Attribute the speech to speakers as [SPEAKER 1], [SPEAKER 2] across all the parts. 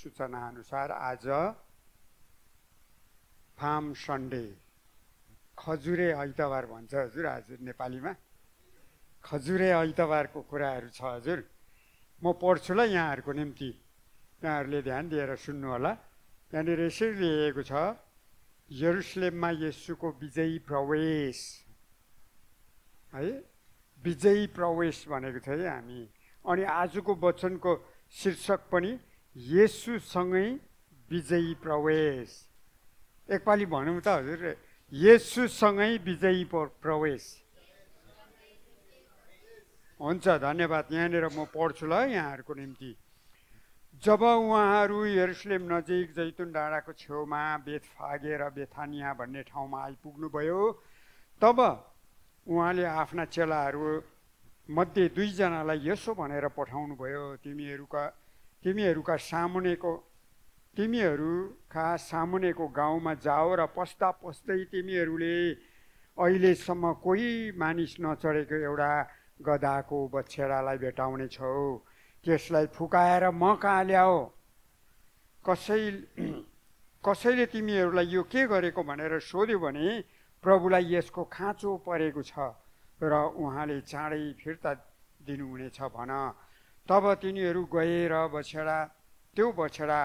[SPEAKER 1] सूचना अनुसार आज फार्म सन्डे, खजुरे आइतबार भन्छ हजुर आज नेपालीमा। खजुरे आइतबारको कुराहरू छ हजुर। म पढ्छु ल यहाँहरूको निम्ति, यहाँहरूले ध्यान दिएर सुन्नु होला। यहाँनिर यसरी लेखेको छ, यरुसलेममा येशूको विजयी प्रवेश है, विजयी प्रवेश भनेको छ है हामी। अनि आजको वचनको शीर्षक पनि येशूसँगै विजयी प्रवेश। एकपालि भनौँ त हजुर, येशूसँगै विजयी प्रवेश। हुन्छ, धन्यवाद। यहाँनिर म पढ्छु ल यहाँहरूको निम्ति। जब उहाँहरू यरुसलेम नजिक जैतुन डाँडाको छेउमा बेथफागे र बेथानिया भन्ने ठाउँमा आइपुग्नुभयो, तब उहाँले आफ्ना चेलाहरू मध्ये 2 जनालाई यसो भनेर पठाउनु भयो, तिमीहरूका सामुनेको गाउँमा जाओ र पस्दा पस्दै तिमीहरूले अहिलेसम्म कोही मानिस नचढेको एउटा गधाको बछेडालाई भेटाउने छौ। त्यसलाई फुकाएर म कहाँ ल्याओ। कसैले तिमीहरूलाई यो के गरेको भनेर सोध्यो भने प्रभुलाई यसको खाँचो परेको छ र उहाँले चाँडै फिर्ता दिनुहुनेछ भन। तब तिनीहरू गए र त्यो बछेडा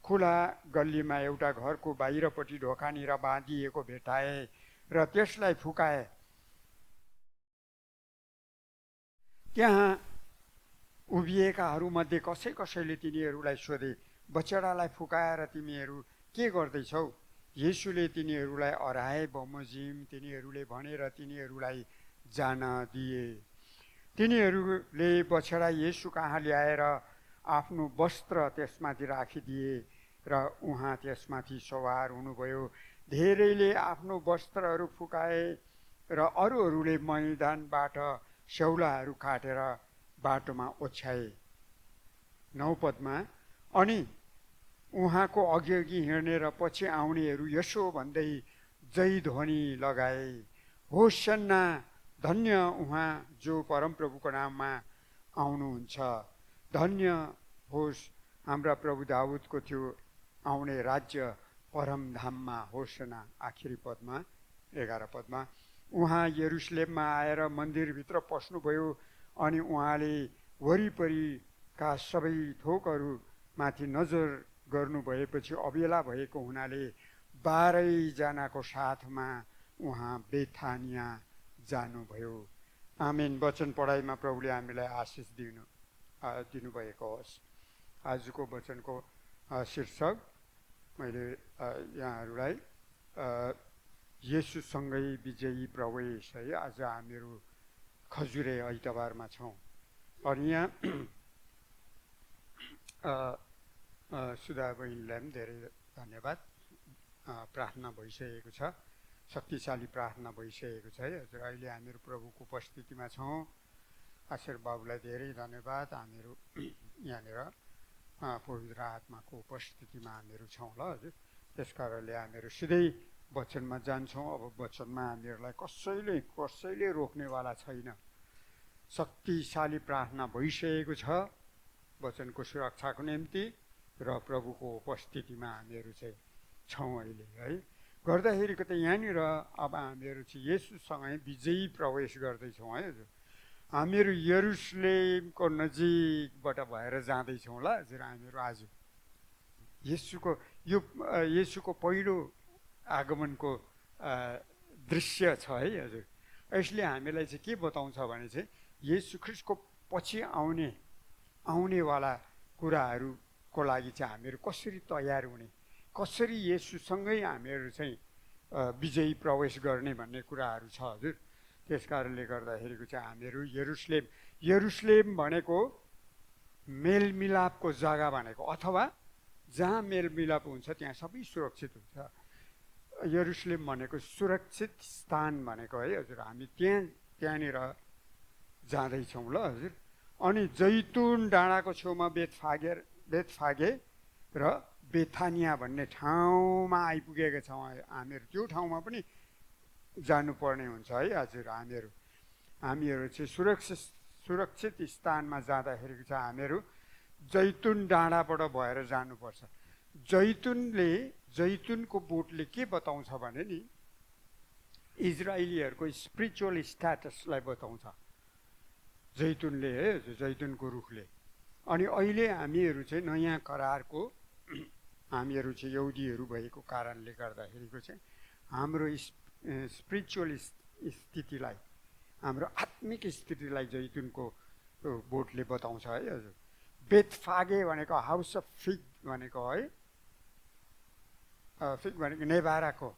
[SPEAKER 1] खुला गल्लीमा एउटा घरको बाहिरपट्टि ढोकानिर बाँधिएको भेटाए र त्यसलाई फुकाए। त्यहाँ उभिएकाहरूमध्ये कसैले तिनीहरूलाई सोधे, बछेडालाई फुकाएर तिमीहरू के गर्दैछौ? येशूले तिनीहरूलाई अराए बमोजिम तिनीहरूले भनेर तिनीहरूलाई जान दिए। तिनीहरूले बछेडा येशू कहाँ ल्याएर आफ्नो वस्त्र त्यसमाथि राखिदिए र उहाँ त्यसमाथि सवार हुनुभयो। धेरैले आफ्नो वस्त्रहरू फुकाए र अरूहरूले मैदानबाट स्याउलाहरू काटेर बाटोमा ओछ्याए। 9 पदमा, अनि उहाँको अघि हिँड्ने र पछि आउनेहरू यसो भन्दै जयध्वनि लगाए, होसन्ना, धन्य उहाँ जो परमप्रभुको नाममा आउनुहुन्छ, धन्य होस् हाम्रा प्रभु दाउदको त्यो आउने राज्य परमधाममा होसना। आखिरी पदमा 11 पदमा, उहाँ यरुसलेममा आएर मन्दिरभित्र पस्नुभयो अनि उहाँले वरिपरिका सबै थोकहरू माथि नजर गर्नुभएपछि अबेला भएको हुनाले 12 जनाको साथमा उहाँ बेथानिया जानुभयो। आमेन। वचन पढाइमा प्रभुले हामीलाई आशिष दिनुभएको होस्। आजको वचनको शीर्षक मैले यहाँहरूलाई येशूसँगै विजयी प्रवेश है। आज हामीहरू खजुरे आइतबारमा छौँ। अनि यहाँ सुधा बहिनीलाई पनि धेरै धन्यवाद। प्रार्थना भइसकेको छ, शक्तिशाली प्रार्थना भइसकेको छ है हजुर। अहिले हामीहरू प्रभुको उपस्थितिमा छौँ। आशीर बाबुलाई धेरै धन्यवाद। हामीहरू यहाँनिर पवित्र आत्माको उपस्थितिमा हामीहरू छौँ ल हजुर। त्यस कारणले हामीहरू सिधै वचनमा जान्छौँ। अब वचनमा हामीहरूलाई कसैले रोक्नेवाला छैन। शक्तिशाली प्रार्थना भइसकेको छ वचनको सुरक्षाको निम्ति र प्रभुको उपस्थितिमा हामीहरू चाहिँ छौँ अहिले है। गर्दाखेरिको त यहाँनिर अब हामीहरू चाहिँ येशूसँगै विजयी प्रवेश गर्दैछौँ है हजुर। हामीहरू यरुसलेमको नजिकबाट भएर जाँदैछौँ ल हजुर। हामीहरू आज येशूको पहिलो आगमनको दृश्य छ है हजुर। यसले हामीलाई चाहिँ के बताउँछ भने चाहिँ येशू ख्रीष्टको पछि आउनेवाला कुराहरूको लागि चाहिँ हामीहरू कसरी तयार हुने, कसरी येशूसँगै हामीहरू चाहिँ विजयी प्रवेश गर्ने भन्ने कुराहरू छ हजुर। त्यस कारणले गर्दाखेरिको चाहिँ हामीहरू यरुसलेम भनेको मेलमिलापको जग्गा भनेको, अथवा जहाँ मेलमिलाप हुन्छ त्यहाँ सबै सुरक्षित हुन्छ। यरुसलेम भनेको सुरक्षित स्थान भनेको है हजुर। हामी त्यहाँनिर जाँदैछौँ ल हजुर। अनि जैतुन डाँडाको छेउमा बेथफागे र बेथानिया भन्ने ठाउँमा आइपुगेका छौँ हामीहरू। त्यो ठाउँमा पनि जानुपर्ने हुन्छ है हजुर। हामीहरू चाहिँ सुरक्षित स्थानमा जाँदाखेरि चाहिँ हामीहरू जैतुन डाँडाबाट भएर जानुपर्छ। जैतुनको बोटले के बताउँछ भने नि इजरायलीहरूको स्पिरिचुअल स्ट्याटसलाई बताउँछ जैतुनले, जैतुनको रुखले। अनि अहिले हामीहरू चाहिँ नयाँ करारको हामीहरू चाहिँ यहुदीहरू भएको कारणले गर्दाखेरिको चाहिँ हाम्रो स्पिरिचुअल स्थितिलाई, हाम्रो आत्मिक स्थितिलाई जैतुनको बोटले बताउँछ है हजुर। बेथफागे भनेको हाउस अफ फिग भनेको है, फिग भनेको नेभाराको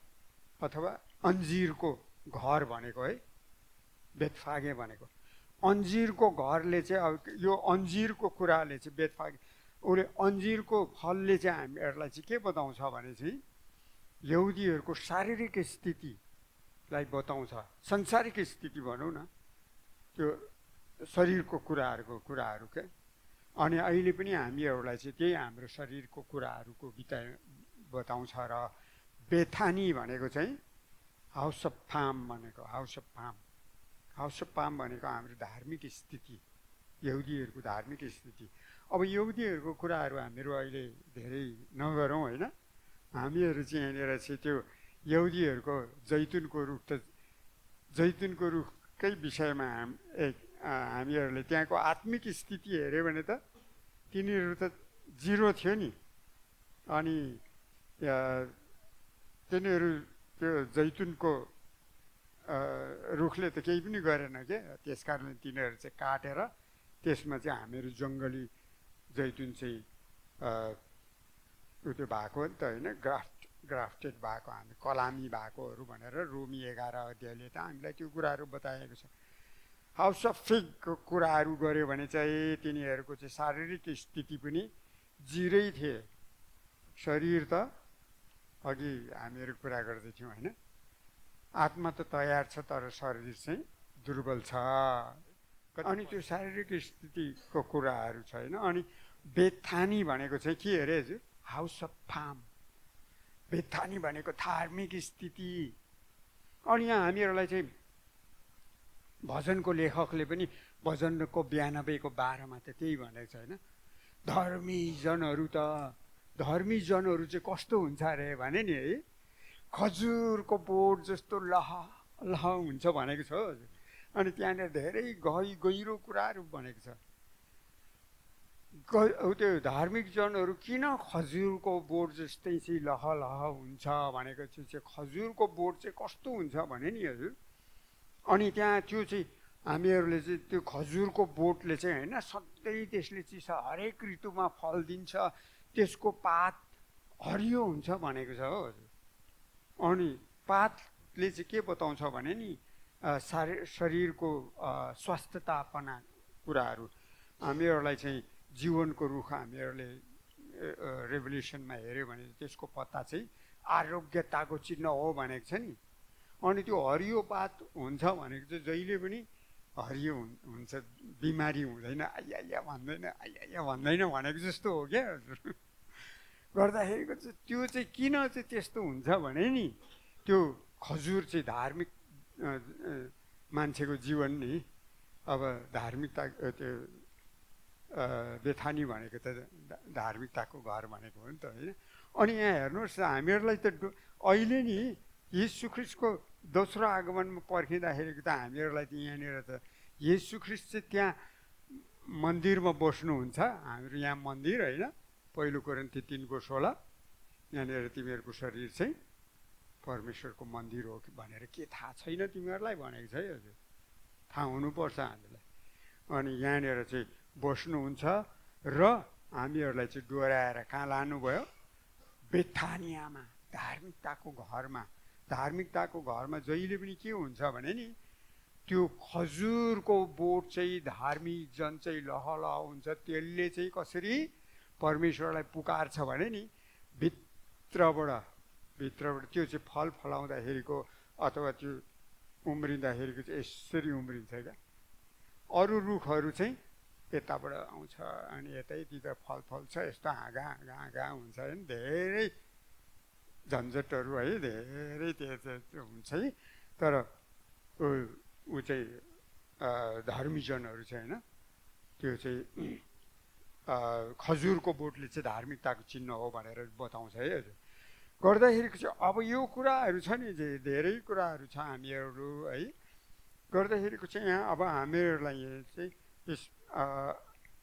[SPEAKER 1] अथवा अन्जिरको घर भनेको है, बेथफागे भनेको। अन्जिरको घरले चाहिँ अब यो अन्जिरको कुराले चाहिँ बेथफागे उसले अन्जिरको फलले चाहिँ हामीहरूलाई चाहिँ के बताउँछ भने चाहिँ यहुदीहरूको शारीरिक स्थितिलाई बताउँछ, संसारिक स्थिति भनौँ न, त्यो शरीरको कुराहरू के। अनि अहिले पनि हामीहरूलाई चाहिँ त्यही हाम्रो शरीरको कुराहरूको बताउँछ। र बेथानी भनेको चाहिँ हाउस अफ फार्म भनेको, हाउस अफ फार्म भनेको हाम्रो धार्मिक स्थिति, यहुदीहरूको धार्मिक स्थिति। अब यहुदीहरूको कुराहरू हामीहरू अहिले धेरै नगरौँ होइन। हामीहरू चाहिँ यहाँनिर चाहिँ त्यो यहुदीहरूको जैतुनको रुखकै विषयमा हामीहरूले त्यहाँको आत्मिक स्थिति हेऱ्यो भने त तिनीहरू त जिरो थियो नि। अनि तिनीहरू त्यो जैतुनको रुखले त केही पनि गरेन क्या। त्यस कारणले तिनीहरू चाहिँ काटेर त्यसमा चाहिँ हामीहरू जङ्गली जैतुन चाहिँ त्यो भएको नि त होइन, ग्राफ्टेड भएको, हामी कलामी भएकोहरू भनेर रोमी 11 अध्यायले त हामीलाई त्यो कुराहरू बताएको छ। हाउस अफ फिगको कुराहरू गऱ्यो भने चाहिँ तिनीहरूको चाहिँ शारीरिक स्थिति पनि जिरै थिए। शरीर त अघि हामीहरू कुरा गर्दै थियौँ होइन, आत्मा त तयार छ तर शरीर चाहिँ दुर्बल छ। अनि त्यो शारीरिक स्थितिको कुराहरू छैन। अनि बेथानी भनेको चाहिँ के अरे हजुर? House of farm. बेथानी भनेको धार्मिक स्थिति। अनि यहाँ हामीहरूलाई चाहिँ भजनको लेखकले पनि भजनको 92को 12मा त त्यही भनेको छ होइन, धर्मी जनहरू चाहिँ कस्तो हुन्छ अरे भने नि है, खजुरको बोट जस्तो लह हुन्छ भनेको छ हजुर। अनि त्यहाँनिर धेरै गहिरो कुराहरू भनेको छ। त्यो धार्मिक जनहरू किन खजुरको बोट जस्तै चाहिँ लह हुन्छ भनेको चाहिँ खजुरको बोट चाहिँ कस्तो हुन्छ भने नि हजुर। अनि त्यहाँ त्यो चाहिँ हामीहरूले चाहिँ त्यो खजुरको बोटले चाहिँ होइन सधैँ त्यसले चाहिँ हरेक ऋतुमा फल दिन्छ, त्यसको पात हरियो हुन्छ भनेको छ हो हजुर। अनि पातले चाहिँ के बताउँछ भने नि शरीरको स्वास्थ्यतापना कुराहरू। हामीहरूलाई चाहिँ जीवनको रुख हामीहरूले रेभोल्युसनमा हेऱ्यो भने त्यसको पत्ता चाहिँ आरोग्यताको चिन्ह हो भनेको छ नि। अनि त्यो हरियो पात हुन्छ भनेको चाहिँ जहिले पनि हरियो हुन्छ, बिमारी हुँदैन, आइया भन्दैन भनेको जस्तो हो क्या हजुर। गर्दाखेरिको चाहिँ त्यो चाहिँ किन चाहिँ त्यस्तो हुन्छ भने नि त्यो खजुर चाहिँ धार्मिक मान्छेको जीवन नि, अब धार्मिकता त्यो बेथानी भनेको त धार्मिकताको घर भनेको हो नि त होइन। अनि यहाँ हेर्नुहोस् हामीहरूलाई त अहिले नि येशू ख्रीष्टको दोस्रो आगमनमा पर्खिँदाखेरिको त हामीहरूलाई त यहाँनिर त येशू ख्रीष्ट चाहिँ त्यहाँ मन्दिरमा बस्नुहुन्छ। हाम्रो यहाँ मन्दिर होइन, 1 कोरिन्थी 3:16 यहाँनिर तिमीहरूको शरीर चाहिँ परमेश्वरको मन्दिर हो कि भनेर के थाहा छैन तिमीहरूलाई भनेको छ है हजुर। थाहा हुनुपर्छ हामीलाई। अनि यहाँनिर चाहिँ बस्नुहुन्छ र हामीहरूलाई चाहिँ डोराएर कहाँ लानुभयो? बेथानियामा, धार्मिकताको घरमा। धार्मिकताको घरमा जहिले पनि के हुन्छ भने नि त्यो खजुरको बोट चाहिँ धार्मिक जन चाहिँ लहलह हुन्छ। त्यसले चाहिँ कसरी परमेश्वरलाई पुकार्छ भने नि भित्रबाट त्यो चाहिँ फल फलाउँदाखेरिको अथवा त्यो उम्रिँदाखेरिको चाहिँ यसरी उम्रिन्छ क्या। अरू रुखहरू चाहिँ यताबाट आउँछ अनि यतैतिर फल छ, यस्तो हाँगा हुन्छ होइन, धेरै झन्झटहरू है, धेरै त्यो हुन्छ है। तर ऊ चाहिँ धर्मीजनहरू चाहिँ होइन, त्यो चाहिँ खजुरको बोटले चाहिँ धार्मिकताको चिन्ह हो भनेर बताउँछ है हजुर। गर्दाखेरि चाहिँ अब यो कुराहरू छ नि, धेरै कुराहरू छ हामीहरू है, गर्दाखेरिको चाहिँ यहाँ अब हामीहरूलाई चाहिँ यस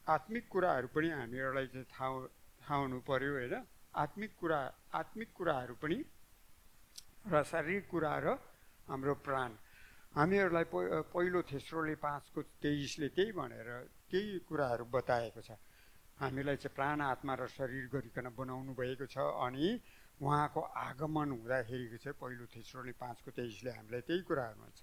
[SPEAKER 1] आत्मिक कुराहरू पनि हामीहरूलाई चाहिँ थाहा हुनु पर्यो होइन। आत्मिक कुराहरू पनि र शारीरिक कुरा र हाम्रो प्राण, हामीहरूलाई पहिलो थेस्रोले 5:23 त्यही भनेर त्यही कुराहरू बताएको छ। हामीलाई चाहिँ प्राण आत्मा र शरीर गरिकन बनाउनु भएको छ। अनि उहाँको आगमन हुँदाखेरिको चाहिँ पहिलो थेस्रोले 5:23 हामीलाई त्यही कुराहरू भन्छ।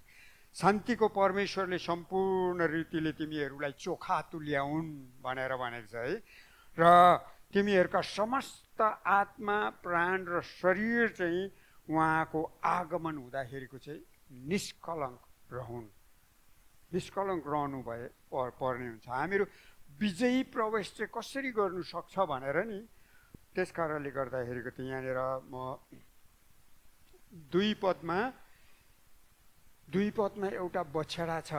[SPEAKER 1] शान्तिको परमेश्वरले सम्पूर्ण रीतिले तिमीहरूलाई चोखा तुल्याउन् भनेर भनेको छ है। र तिमीहरूका समस्त आत्मा प्राण र शरीर चाहिँ उहाँको आगमन हुँदाखेरिको चाहिँ निष्कलङ्क रहन्, निष्कलङ्क रहनु पर्ने हुन्छ। हामीहरू विजयी प्रवेश चाहिँ कसरी गर्नु सक्छ भनेर नि, त्यस कारणले गर्दाखेरिको त यहाँनिर म दुई पदमा एउटा बछडा छ,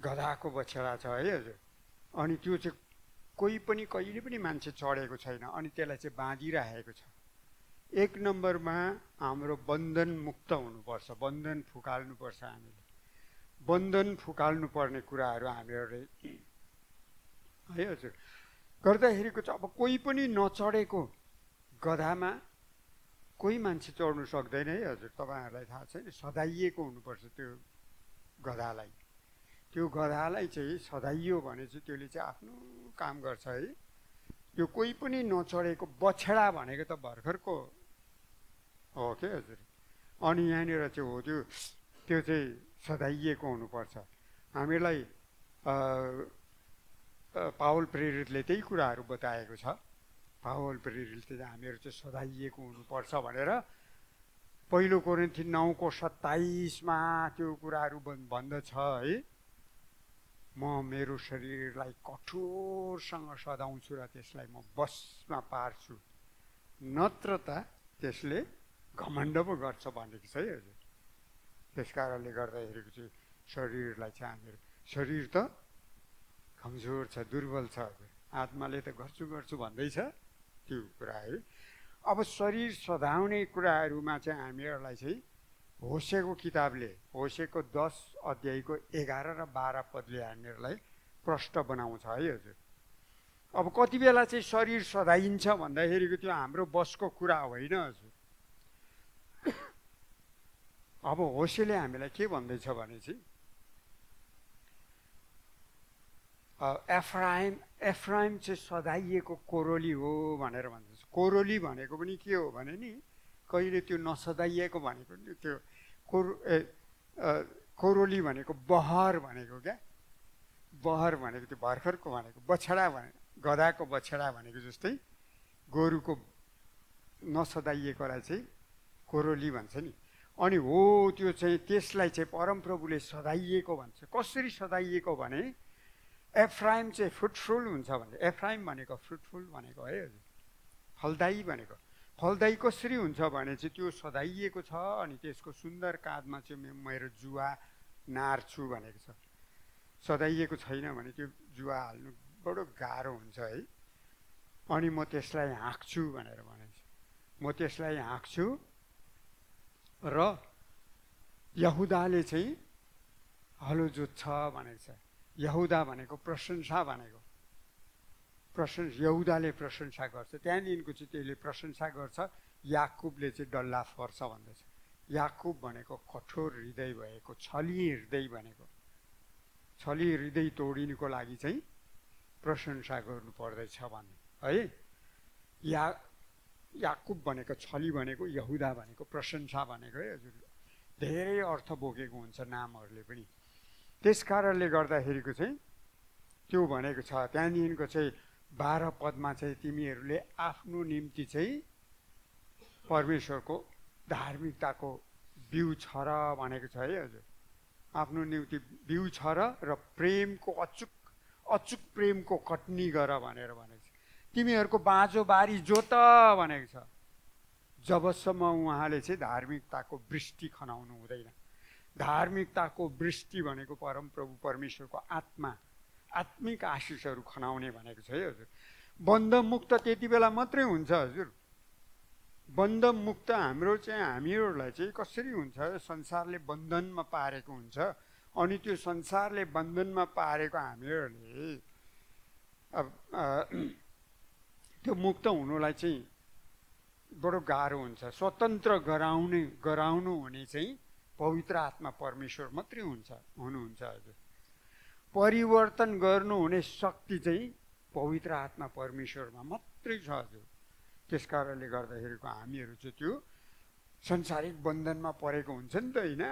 [SPEAKER 1] गधाको बछडा छ है हजुर। अनि त्यो चाहिँ कहिले पनि मान्छे चढेको छैन, अनि त्यसलाई चाहिँ बाँधिराखेको छ। 1 नम्बरमा हाम्रो बन्धन मुक्त हुनुपर्छ, बन्धन फुकाल्नुपर्छ। हामीले बन्धन फुकाल्नु पर्ने कुराहरू हामीहरूले है हजुर गर्दाखेरिको चाहिँ अब कोही पनि नचढेको गधामा कोही मान्छे चढ्नु सक्दैन है हजुर। तपाईँहरूलाई थाहा छैन, सदाइएको हुनुपर्छ त्यो गधालाई। त्यो गधालाई चाहिँ सदाइयो भने चाहिँ त्यसले चाहिँ आफ्नो काम गर्छ है। त्यो कोही पनि नचढेको बछडा भनेको त भर्खरको हो के हजुर। अनि यहाँनिर चाहिँ हो त्यो चाहिँ सदाइएको हुनुपर्छ। हामीलाई पावल प्रेरितले त्यही कुराहरू बताएको छ। पावल प्रेरितले हामीहरू चाहिँ सदाइएको हुनुपर्छ भनेर पहिलो कोरिन्थी 9:27 त्यो कुराहरू भन्दछ है। म मेरो शरीरलाई कठोरसँग सदाउँछु र त्यसलाई म बसमा पार्छु, नत्र त त्यसले घमण्ड पो गर्छ भनेको छ है हजुर। त्यस कारणले गर्दाखेरि चाहिँ शरीरलाई चाहिँ हामीहरू, शरीर त कमजोर छ, दुर्बल छ हजुर। आत्माले त गर्छु भन्दैछ त्यो कुराहरू। अब शरीर सधाउने कुराहरूमा चाहिँ हामीहरूलाई चाहिँ होसेको किताबले, होसेको 10:11 र 12 पदले हामीहरूलाई प्रष्ट बनाउँछ है हजुर। अब कति बेला चाहिँ शरीर सधाइन्छ भन्दाखेरिको त्यो हाम्रो बसको कुरा होइन हजुर। अब होसेले हामीलाई के भन्दैछ भने चाहिँ एफ्राइम चाहिँ सधाइएको कोरोली हो भनेर भन्छ। कोरोली भनेको पनि के हो भने नि, कहिले त्यो नसधाइएको भनेको नि, त्यो कोरोली भनेको बहर भनेको क्या। बहर भनेको त्यो भर्खरको भनेको, बछडा भने गधाको बछडा भनेको जस्तै गोरुको नसधाइएकोलाई चाहिँ कोरोली भन्छ नि। अनि हो त्यो चाहिँ त्यसलाई चाहिँ परमप्रभुले सधाइएको भन्छ। कसरी सधाइएको भने एफ्राइम चाहिँ फ्रुटफुल हुन्छ भने, एफ्राइम भनेको फ्रुटफुल भनेको है हजुर, फलदायी भनेको। फलदायी कसरी हुन्छ भने चाहिँ त्यो सधाइएको छ अनि त्यसको सुन्दर काँधमा चाहिँ मेरो जुवा नार्छु भनेको छ। सधाइएको छैन भने त्यो जुवा हाल्नु बडो गाह्रो हुन्छ है। अनि म त्यसलाई हाँक्छु भनेर भनेको छु। म त्यसलाई हाँक्छु र यहुदाले चाहिँ हलो जोत्छ भनेको छ। यहुदा भनेको प्रशंसा भनेको, यहुदाले प्रशंसा गर्छ। त्यहाँदेखिको चाहिँ त्यसले प्रशंसा गर्छ, याकुबले चाहिँ डल्ला फर्छ भन्दैछ। याकुब भनेको कठोर हृदय भएको, छली हृदय भनेको, छली हृदय तोडिनुको लागि चाहिँ प्रशंसा गर्नु पर्दैछ भन्ने है। याकुब भनेको छली भनेको, यहुदा भनेको प्रशंसा भनेको है हजुर। धेरै अर्थ बोकेको हुन्छ नामहरूले पनि। त्यस कारणले गर्दाखेरिको चाहिँ त्यो भनेको छ। त्यहाँदेखिको चाहिँ 12 पदमा चाहिँ तिमीहरूले आफ्नो निम्ति चाहिँ परमेश्वरको धार्मिकताको बिउ छ र भनेको छ है हजुर। आफ्नो निम्ति बिउ छ र प्रेमको अचुक प्रेमको कटनी गर भनेर भनेको छ। तिमीहरूको बाँझो बारी जोत भनेको छ। जबसम्म उहाँले चाहिँ धार्मिकताको वृष्टि खनाउनु हुँदैन। धार्मिकताको वृष्टि भनेको परमप्रभु परमेश्वरको आत्मा, आत्मिक आशिषहरू खनाउने भनेको छ है हजुर। बन्धमुक्त त्यति बेला मात्रै हुन्छ हजुर। बन्धमुक्त हाम्रो चाहिँ हामीहरूलाई चाहिँ कसरी हुन्छ, संसारले बन्धनमा पारेको हुन्छ। अनि त्यो संसारले बन्धनमा पारेको हामीहरूले अब त्यो मुक्त हुनुलाई चाहिँ बडो गाह्रो हुन्छ। स्वतन्त्र गराउनु हुने चाहिँ पवित्र आत्मा परमेश्वर मात्रै हुनुहुन्छ हजुर। परिवर्तन गर्नुहुने शक्ति चाहिँ पवित्र आत्मा परमेश्वरमा मात्रै छ हजुर। त्यस कारणले गर्दाखेरिको हामीहरू चाहिँ त्यो संसारिक बन्धनमा परेको हुन्छ नि त होइन।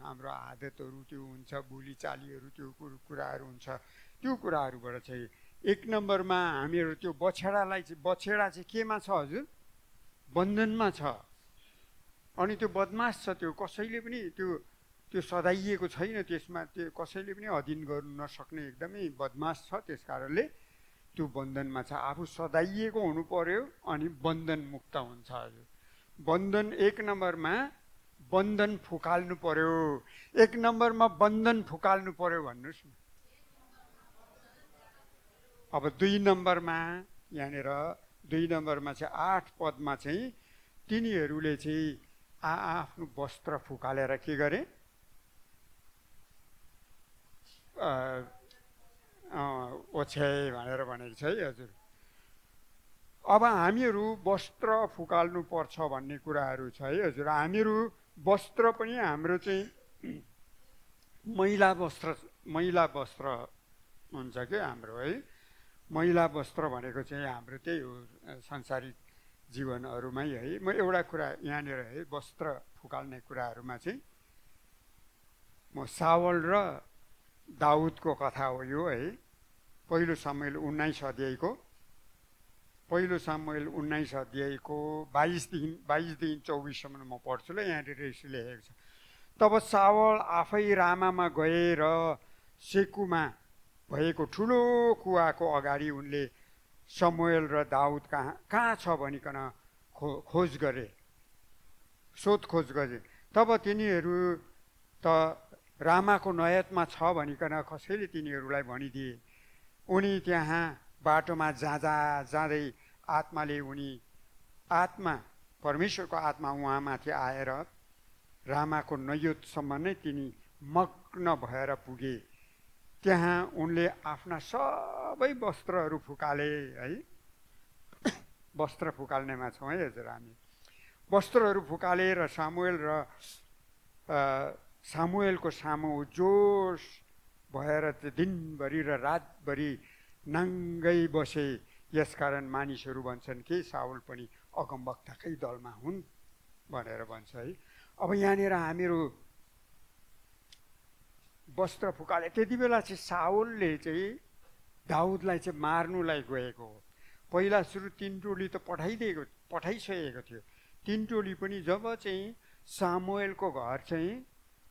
[SPEAKER 1] हाम्रो आदतहरू त्यो हुन्छ, बोलीचालीहरू त्यो कुराहरू हुन्छ। त्यो कुराहरूबाट चाहिँ एक नम्बरमा हामीहरू त्यो बछेडा चाहिँ केमा छ हजुर? बन्धनमा छ। अनि त्यो बदमास छ, त्यो कसैले पनि त्यो सदाइएको छैन, त्यसमा त्यो कसैले पनि अधीन गर्नु नसक्ने एकदमै बदमास छ। त्यस कारणले त्यो बन्धनमा छ। आफू सदाइएको हुनु पर्यो अनि बन्धन मुक्त हुन्छ हजुर। बन्धन एक नम्बरमा बन्धन फुकाल्नु पर्यो। एक नम्बरमा बन्धन फुकाल्नु पर्यो भन्नुहोस् न। अब दुई नम्बरमा यहाँनिर दुई नम्बरमा चाहिँ 8 पदमा चाहिँ तिनीहरूले चाहिँ आफ्नो वस्त्र फुकालेर के गरे? ओछ्याए भनेर भनेको छ है हजुर। अब हामीहरू वस्त्र फुकाल्नु पर्छ भन्ने कुराहरू छ है हजुर। हामीहरू वस्त्र पनि हाम्रो चाहिँ मैला वस्त्र हुन्छ कि हाम्रो है। मैला वस्त्र भनेको चाहिँ हाम्रो त्यही हो सांसारिक जीवनहरूमै है। म एउटा कुरा यहाँनिर है वस्त्र फुकाल्ने कुराहरूमा चाहिँ म सावल र दाउदको कथा हो यो है। पहिलो सामुएल 19 अध्यायको 22देखि 24सम्म म पढ्छु ल। यहाँनिर यसो लेखेको छ। तब सावल आफै रामामा गएर सेकुमा भएको ठुलो कुवाको अगाडि उनले शमुएल र दाउद कहाँ छ भनिकन सोधखोज गरे। तब तिनीहरू त रामाको नयतमा छ भनिकन कसैले तिनीहरूलाई भनिदिए। उनी त्यहाँ बाटोमा जाँदै परमेश्वरको आत्मा उहाँमाथि आएर रामाको नयोतसम्म नै तिनी मग्न भएर पुगे। त्यहाँ उनले आफ्ना सबै वस्त्रहरू फुकाले है। वस्त्र फुकाल्नेमा छौँ है हजुर हामी। वस्त्रहरू फुकाले र सामुएलको सामु जोस भएर दिनभरि र रातभरि नाङ्गै बसे। यसकारण मानिसहरू भन्छन् कि साउल पनि अगमवक्ताकै दलमा हुन् भनेर भन्छ है। अब यहाँनिर हामीहरू वस्त्र फुकाले। त्यति बेला चाहिँ साउलले चाहिँ दाउदलाई चाहिँ मार्नुलाई गएको हो। पहिला सुरु 3 टोली त पठाइसकेको थियो। 3 टोली पनि जब चाहिँ सामुएलको घर चाहिँ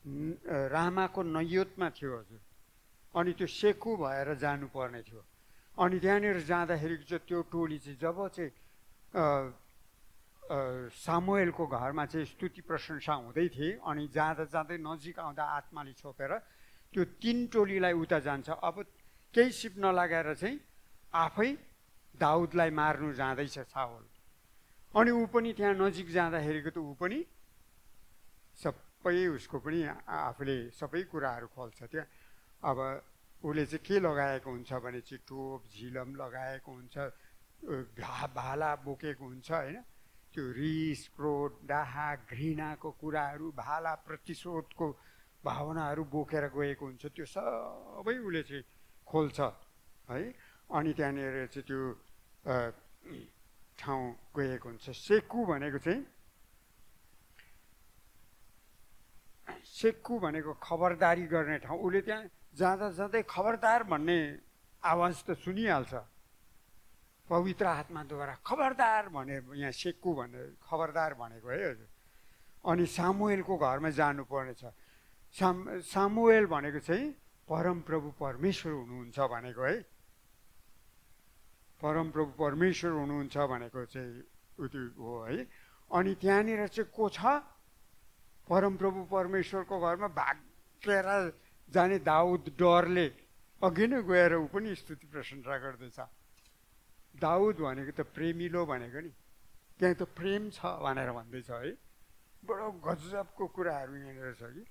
[SPEAKER 1] रामाको नयोतमा थियो हजुर। अनि त्यो सेकु भएर जानुपर्ने थियो। अनि त्यहाँनिर जाँदाखेरि चाहिँ त्यो टोली चाहिँ जब चाहिँ सामुएलको घरमा चाहिँ स्तुति प्रशंसा हुँदै थिए। अनि जाँदै नजिक आउँदा आत्माले छोपेर त्यो 3 टोलीलाई उता जान्छ। अब केही सिप नलागेर चाहिँ आफै दाउदलाई मार्नु जाँदैछ साउल। अनि ऊ पनि त्यहाँ नजिक जाँदाखेरिको त ऊ पनि सबै उसको पनि आफूले सबै कुराहरू खोल्छ त्यहाँ। अब उसले चाहिँ के लगाएको हुन्छ भने चाहिँ टोप झिलम लगाएको हुन्छ, भाला बोकेको हुन्छ होइन। त्यो रिस क्रोध डाहा घृणाको कुराहरू, भाला प्रतिशोधको भावनाहरू बोकेर गएको हुन्छ। त्यो सबै उसले चाहिँ खोल्छ है। अनि त्यहाँनिर चाहिँ त्यो ठाउँ गएको हुन्छ। सेकु भनेको खबरदारी गर्ने ठाउँ। उसले त्यहाँ जाँदै खबरदार भन्ने आवाज त सुनिहाल्छ पवित्र आत्माद्वारा। खबरदार भने यहाँ सेकु भनेर खबरदार भनेको है हजुर। अनि सामुएलको घरमा जानुपर्ने छ। सामुएल भनेको चाहिँ परमप्रभु परमेश्वर हुनुहुन्छ भनेको है। परमप्रभु परमेश्वर हुनुहुन्छ भनेको चाहिँ उति हो है। अनि त्यहाँनिर चाहिँ को छ? परमप्रभु परमेश्वरको घरमा भागेर जाने दाउद डरले अघि नै गएर ऊ पनि स्तुति प्रशंसा गर्दैछ। दाउद भनेको त प्रेमिलो भनेको नि, त्यहाँ त प्रेम छ भनेर भन्दैछ है। बडो गजबको कुराहरू यहाँनिर छ कि।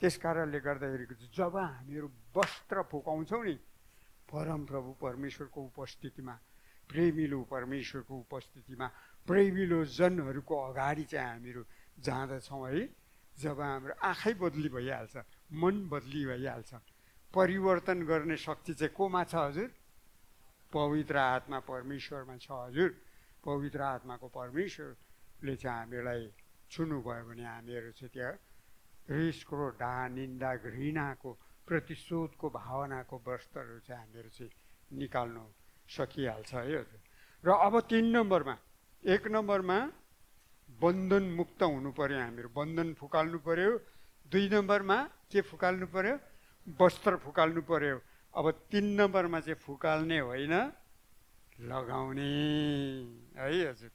[SPEAKER 1] त्यस कारणले गर्दाखेरि जब हामीहरू वस्त्र फुकाउँछौँ नि परमप्रभु परमेश्वरको उपस्थितिमा, प्रेमिलो परमेश्वरको उपस्थितिमा, प्रेमिलो जनहरूको अगाडि चाहिँ हामीहरू जाँदछौँ है, जब हाम्रो आँखै बदली भइहाल्छ, मन बदली भइहाल्छ। परिवर्तन गर्ने शक्ति चाहिँ कोमा छ हजुर? पवित्र आत्मा परमेश्वरमा छ हजुर। पवित्र आत्माको परमेश्वरले चाहिँ हामीलाई छुनुभयो भने हामीहरू चाहिँ त्यहाँ रिस, क्रोध, डाहा, निन्दा, घृणाको, प्रतिशोधको भावनाको वस्त्रहरू चाहिँ हामीहरू चाहिँ निकाल्नु सकिहाल्छ है हजुर। र अब 3 नम्बरमा, 1 नम्बरमा बन्धन मुक्त हुनु पर्यो, हामीहरू बन्धन फुकाल्नु पर्यो। 2 नम्बरमा के फुकाल्नु पर्यो? वस्त्र फुकाल्नु पर्यो। अब 3 नम्बरमा चाहिँ फुकाल्ने होइन, लगाउने है हजुर।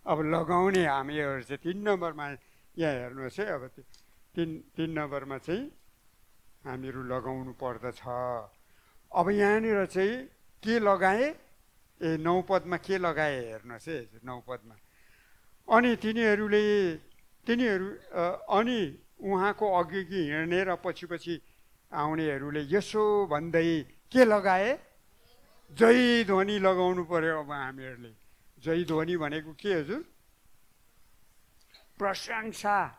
[SPEAKER 1] अब लगाउने हामीहरू चाहिँ 3 नम्बरमा यहाँ हेर्नुहोस् है। अब 3 नम्बरमा चाहिँ हामीहरू लगाउनु पर्दछ। अब यहाँनिर चाहिँ के लगाए? 9 पदमा के लगाए हेर्नुहोस् है हजुर। 9 पदमा अनि अनि उहाँको अघि हिँड्ने र पछि पछि आउनेहरूले यसो भन्दै के लगाए? जय ध्वनि लगाउनु पर्यो। अब हामीहरूले जय ध्वनि भनेको के हजुर? प्रशंसा।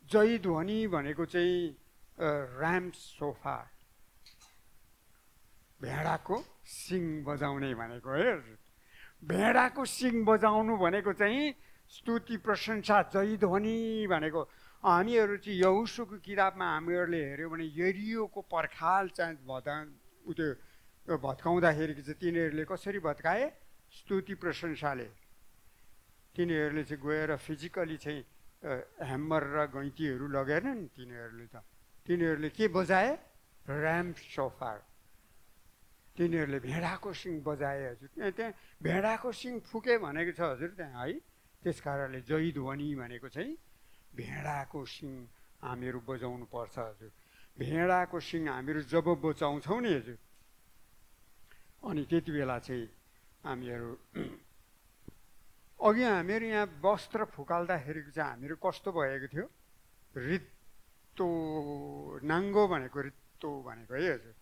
[SPEAKER 1] जय ध्वनि भनेको चाहिँ ऱ्याम्स सोफा, भेडाको सिङ बजाउने भनेको है हजुर। भेडाको सिङ बजाउनु भनेको चाहिँ स्तुति, प्रशंसा, जय ध्वनि भनेको। हामीहरू चाहिँ यहोशूको किताबमा हामीहरूले हेऱ्यौँ भने यरियोको पर्खाल चाहिँ भत्काउँदाखेरि चाहिँ तिनीहरूले कसरी भत्काए? स्तुति प्रशंसाले। तिनीहरूले चाहिँ गएर फिजिकली चाहिँ ह्यामर र गैँतीहरू लगेन नि तिनीहरूले के बजाए? Ramp sofa. तिनीहरूले भेडाको सिङ बजाए हजुर। त्यहाँ भेडाको सिङ फुके भनेको छ हजुर त्यहाँ है। त्यस कारणले जय ध्वनि भनेको चाहिँ भेडाको सिङ हामीहरू बजाउनु पर्छ हजुर। भेडाको सिङ हामीहरू जब बचाउँछौँ नि हजुर, अनि त्यति बेला चाहिँ हामीहरू अघि हामीहरू यहाँ वस्त्र फुकाल्दाखेरि चाहिँ हामीहरू कस्तो भएको थियो? रित्तो, नाङ्गो भनेको रित्तो भनेको है हजुर।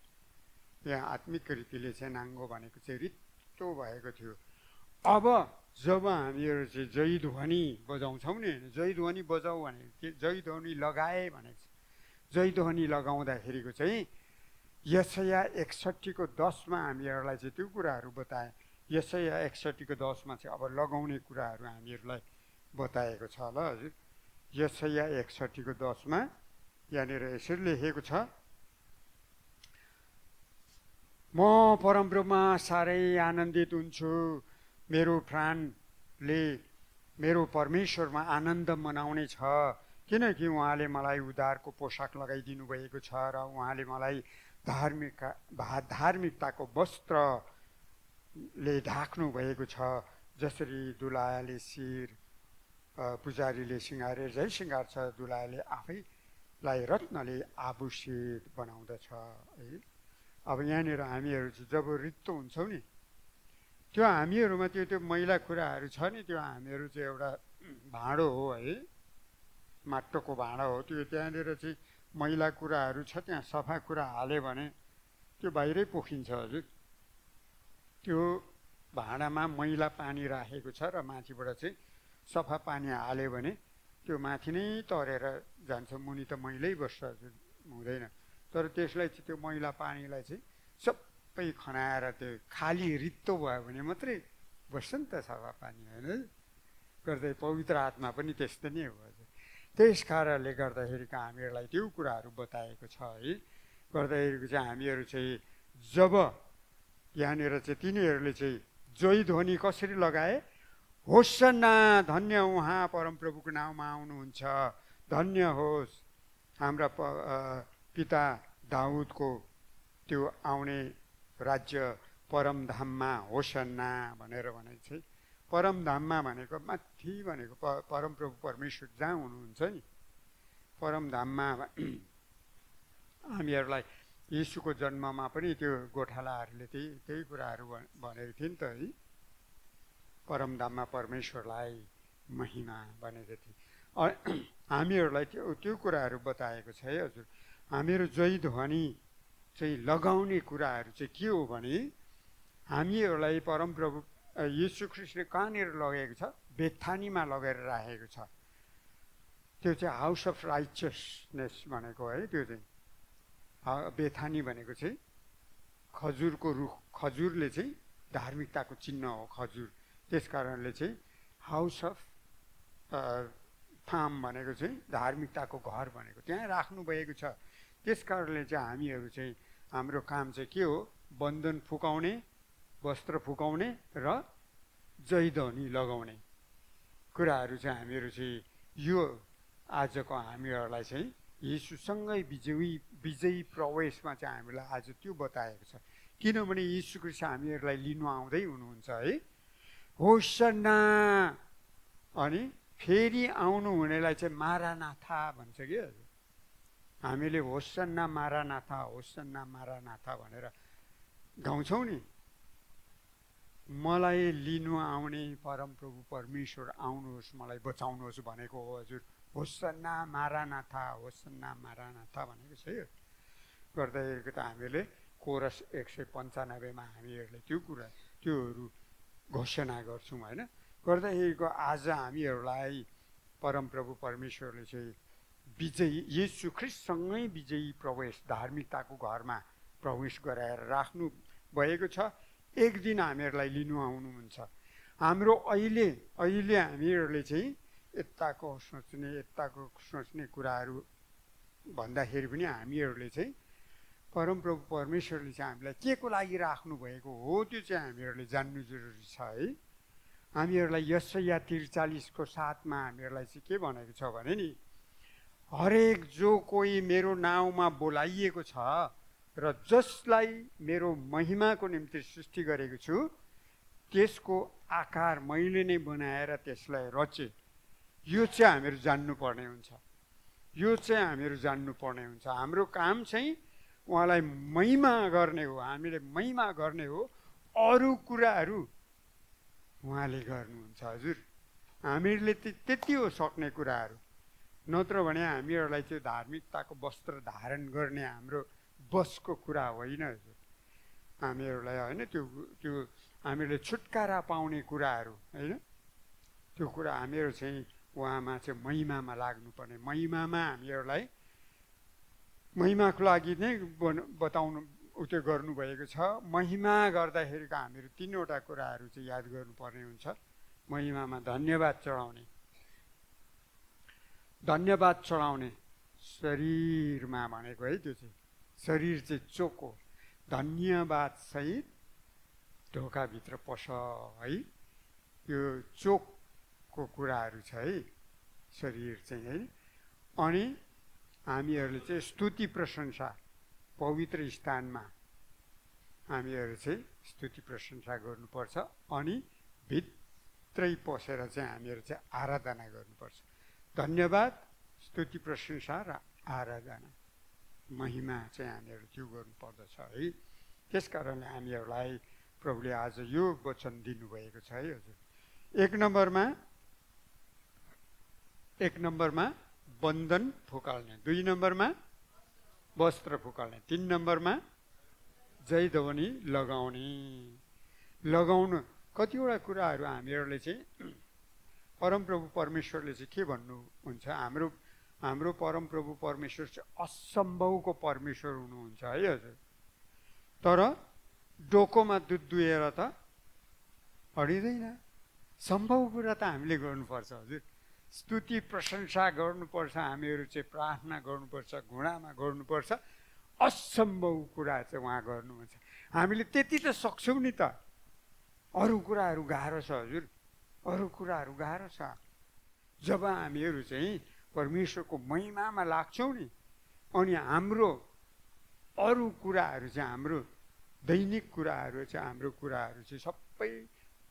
[SPEAKER 1] यहाँ आत्मिक रीतिले चाहिँ नाङ्गो भनेको चाहिँ रित्तो भएको थियो। अब जब हामीहरू चाहिँ जय ध्वनि बजाउँछौँ नि, जय ध्वनि बजाऊ भनेको जय ध्वनि लगाए भनेको छ। जय ध्वनि लगाउँदाखेरिको चाहिँ यशाया 61को 10मा हामीहरूलाई चाहिँ त्यो कुराहरू बताए। यशाया 61को 10मा चाहिँ अब लगाउने कुराहरू हामीहरूलाई बताएको छ ल हजुर। यशाया 61को 10मा यहाँनिर यसरी लेखेको छ, म परमप्रभुमा साह्रै आनन्दित हुन्छु, मेरो प्राणले मेरो परमेश्वरमा आनन्द मनाउने छ, किनकि उहाँले मलाई उद्धारको पोसाक लगाइदिनु भएको छ र उहाँले मलाई धार्मिकताको वस्त्रले ढाक्नु भएको छ। जसरी दुलायाले शिर पुजारीले सिँगारे जै सिँगार्छ, दुलायाले आफैलाई रत्नले आभूषित बनाउँदछ है। अब यहाँनिर हामीहरू चाहिँ जब रित्तो हुन्छौँ नि, त्यो हामीहरूमा त्यो मैला कुराहरू छ नि, त्यो हामीहरू चाहिँ एउटा भाँडो हो है, माटोको भाँडो हो। त्यो त्यहाँनिर चाहिँ मैला कुराहरू छ, त्यहाँ सफा कुरा हाल्यो भने त्यो बाहिरै पोखिन्छ हजुर। त्यो भाँडामा मैला पानी राखेको छ र माथिबाट चाहिँ सफा पानी हाल्यो भने त्यो माथि नै तरेर जान्छ, मुनि त मैलै बस्छ हजुर, हुँदैन। तर त्यसलाई चाहिँ त्यो मैला पानीलाई चाहिँ सबै खनाएर त्यो खाली रित्तो भयो भने मात्रै बस्छ नि त सफा पानी, होइन? गर्दै पवित्र आत्मा पनि त्यस्तै नै हो हजुर। त्यस कारणले गर्दाखेरिको हामीहरूलाई त्यो कुराहरू बताएको छ है। गर्दाखेरिको चाहिँ हामीहरू चाहिँ जब यहाँनिर चाहिँ तिनीहरूले चाहिँ जय ध्वनि कसरी लगाए? होसन्ना, धन्य उहाँ परमप्रभुको नाउँमा आउनुहुन्छ, धन्य होस् हाम्रा पिता दाउदको त्यो आउने राज्य परमधाममा होसन्ना भनेर भने चाहिँ परमधाममा भनेको माथि भनेको परमप्रभु परमेश्वर जहाँ हुनुहुन्छ नि, परमधाममा हामीहरूलाई येशूको जन्ममा पनि त्यो गोठालाहरूले त्यही कुराहरू भनेको थियो नि त है, परमधाममा परमेश्वरलाई महिमा भनेको थिए। हामीहरूलाई त्यो कुराहरू बताएको छ है हजुर। हामीहरू जय ध्वनि चाहिँ लगाउने कुराहरू चाहिँ के हो भने हामीहरूलाई परमप्रभु येशू ख्रीष्टले कहाँनिर लगेको छ? बेथानीमा लगेर राखेको छ। त्यो चाहिँ हाउस अफ राइचियसनेस भनेको है। त्यो चाहिँ बेथानी भनेको चाहिँ खजुरको रुख, खजुरले चाहिँ धार्मिकताको चिन्ह हो खजुर। त्यस कारणले चाहिँ हाउस अफ फार्म भनेको चाहिँ धार्मिकताको घर भनेको त्यहाँ राख्नुभएको छ। त्यस कारणले चाहिँ हामीहरू चाहिँ हाम्रो काम चाहिँ के हो? बन्धन फुकाउने, वस्त्र फुकाउने र जयध्वनि लगाउने कुराहरू चाहिँ हामीहरू चाहिँ यो आजको हामीहरूलाई चाहिँ येशूसँगै विजयी प्रवेशमा चाहिँ हामीलाई आज त्यो बताएको छ। किनभने येशू ख्रीष्ट हामीहरूलाई लिनु आउँदै हुनुहुन्छ है। होसन्ना, अनि फेरि आउनु हुनेलाई चाहिँ मारानाथा भन्छ कि हजुर। हामीले होसन्ना मारानाथा, होसन्ना मारानाथा भनेर गाउँछौँ नि। मलाई लिनु आउने परमप्रभु परमेश्वर आउनुहोस्, मलाई बचाउनुहोस् भनेको हो हजुर। होसन्ना मारानाथा, होसन्ना मारानाथा भनेको छ यो गर्दाखेरि त हामीले कोरस 195मा हामीहरूले त्योहरू घोषणा गर्छौँ होइन। गर्दाखेरिको आज हामीहरूलाई परमप्रभु परमेश्वरले चाहिँ विजयी येशू ख्रीष्टसँगै विजयी प्रवेश, धार्मिकताको घरमा प्रवेश गराएर राख्नु भएको छ। एक दिन हामीहरूलाई लिनु आउनुहुन्छ। हाम्रो अहिले हामीहरूले चाहिँ यताको सोच्ने कुराहरू भन्दाखेरि पनि हामीहरूले चाहिँ परमप्रभु परमेश्वरले चाहिँ हामीलाई के को लागि राख्नु भएको हो त्यो चाहिँ हामीहरूले जान्नु जरुरी छ है। हामीहरूलाई यशाया 43:7मा हामीहरूलाई चाहिँ के भनेको छ भने नि, हरेक जो कोही मेरो नाउँमा बोलाइएको छ र जसलाई मेरो महिमाको निम्ति सृष्टि गरेको छु त्यसको आकार मैले नै बनाएर त्यसलाई रचे। यो चाहिँ हामीहरू जान्नुपर्ने हुन्छ। हाम्रो काम चाहिँ उहाँलाई महिमा गर्ने हो। हामीले महिमा गर्ने हो। अरू कुराहरू उहाँले गर्नुहुन्छ हजुर। हामीहरूले त्यति हो सक्ने कुराहरू। नत्र भने हामीहरूलाई त्यो धार्मिकताको वस्त्र धारण गर्ने हाम्रो बसको कुरा होइन हजुर। हामीहरूलाई होइन त्यो हामीले छुटकारा पाउने कुराहरू होइन, त्यो कुरा हामीहरू चाहिँ उहाँमा चाहिँ महिमामा लाग्नुपर्ने। महिमामा हामीहरूलाई महिमाको लागि नै बताउनु उत्यो गर्नुभएको छ। महिमा गर्दाखेरिको हामीहरू 3वटा कुराहरू चाहिँ याद गर्नुपर्ने हुन्छ। महिमामा धन्यवाद चढाउने शरीरमा भनेको है। त्यो चाहिँ शरीर चाहिँ चोक हो। धन्यवाद सहित ढोकाभित्र पस है। यो चोकको कुराहरू छ है शरीर चाहिँ है। अनि हामीहरूले चाहिँ स्तुति प्रशंसा, पवित्र स्थानमा हामीहरू चाहिँ स्तुति प्रशंसा गर्नुपर्छ। अनि भित्रै पसेर चाहिँ हामीहरू चाहिँ आराधना गर्नुपर्छ। धन्यवाद, स्तुति प्रशंसा र आराधना, महिमा चाहिँ हामीहरू त्यो गर्नुपर्दछ है। त्यस कारणले हामीहरूलाई प्रभुले आज यो वचन दिनुभएको छ है हजुर। एक नम्बरमा बन्धन फुकाल्ने, 2 नम्बरमा वस्त्र फुकाल्ने, 3 नम्बरमा जयध्वनि लगाउनु। कतिवटा कुराहरू हामीहरूले चाहिँ परमप्रभु परमेश्वरले चाहिँ के भन्नुहुन्छ, हाम्रो परमप्रभु परमेश्वर चाहिँ असम्भवको परमेश्वर हुनुहुन्छ है हजुर। तर डोकोमा दुध दुहेर त अडिँदैन। सम्भव कुरा त हामीले गर्नुपर्छ हजुर। स्तुति प्रशंसा गर्नुपर्छ, हामीहरू चाहिँ प्रार्थना गर्नुपर्छ, घुँडामा गर्नुपर्छ। असम्भव कुरा चाहिँ उहाँ गर्नुहुन्छ। हामीले त्यति त सक्छौँ नि त। अरू कुराहरू गाह्रो छ हजुर, अरू कुराहरू गाह्रो छ। जब हामीहरू चाहिँ परमेश्वरको महिमामा लाग्छौँ नि, अनि हाम्रो अरू कुराहरू चाहिँ हाम्रो दैनिक कुराहरू चाहिँ सबै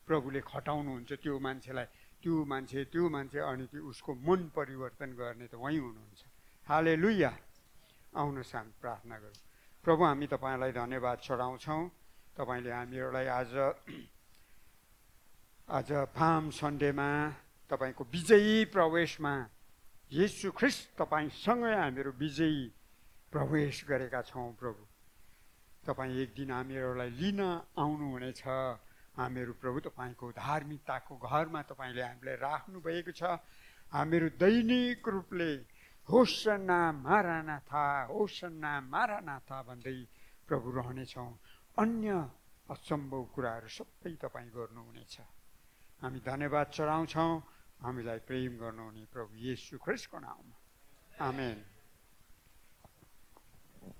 [SPEAKER 1] प्रभुले खटाउनुहुन्छ। त्यो मान्छे अनि त्यो उसको मन परिवर्तन गर्ने त उहाँ हुनुहुन्छ। हालेलुया। आउनुहोस् हामी प्रार्थना गरौँ। प्रभु, हामी तपाईँलाई धन्यवाद चढाउँछौँ। तपाईँले हामीहरूलाई आज पाम सन्डेमा तपाईँको विजयी प्रवेशमा येशू ख्रिस्ट तपाईँसँगै हामीहरू विजयी प्रवेश गरेका छौँ। प्रभु, तपाईँ एक दिन हामीहरूलाई लिन आउनुहुनेछ। हामीहरू प्रभु तपाईँको धार्मिकताको घरमा तपाईँले हामीलाई राख्नुभएको छ। हामीहरू दैनिक रूपले होसन्ना मारानाथा, होसन्ना मारानाथा भन्दै प्रभु रहनेछौँ। अन्य असम्भव कुराहरू सबै तपाईँ गर्नुहुनेछ। हामी धन्यवाद चढाउँछौँ। हामीलाई प्रेम गर्नुहुने प्रभु येशू ख्रिस्टको नाममा, आमेन।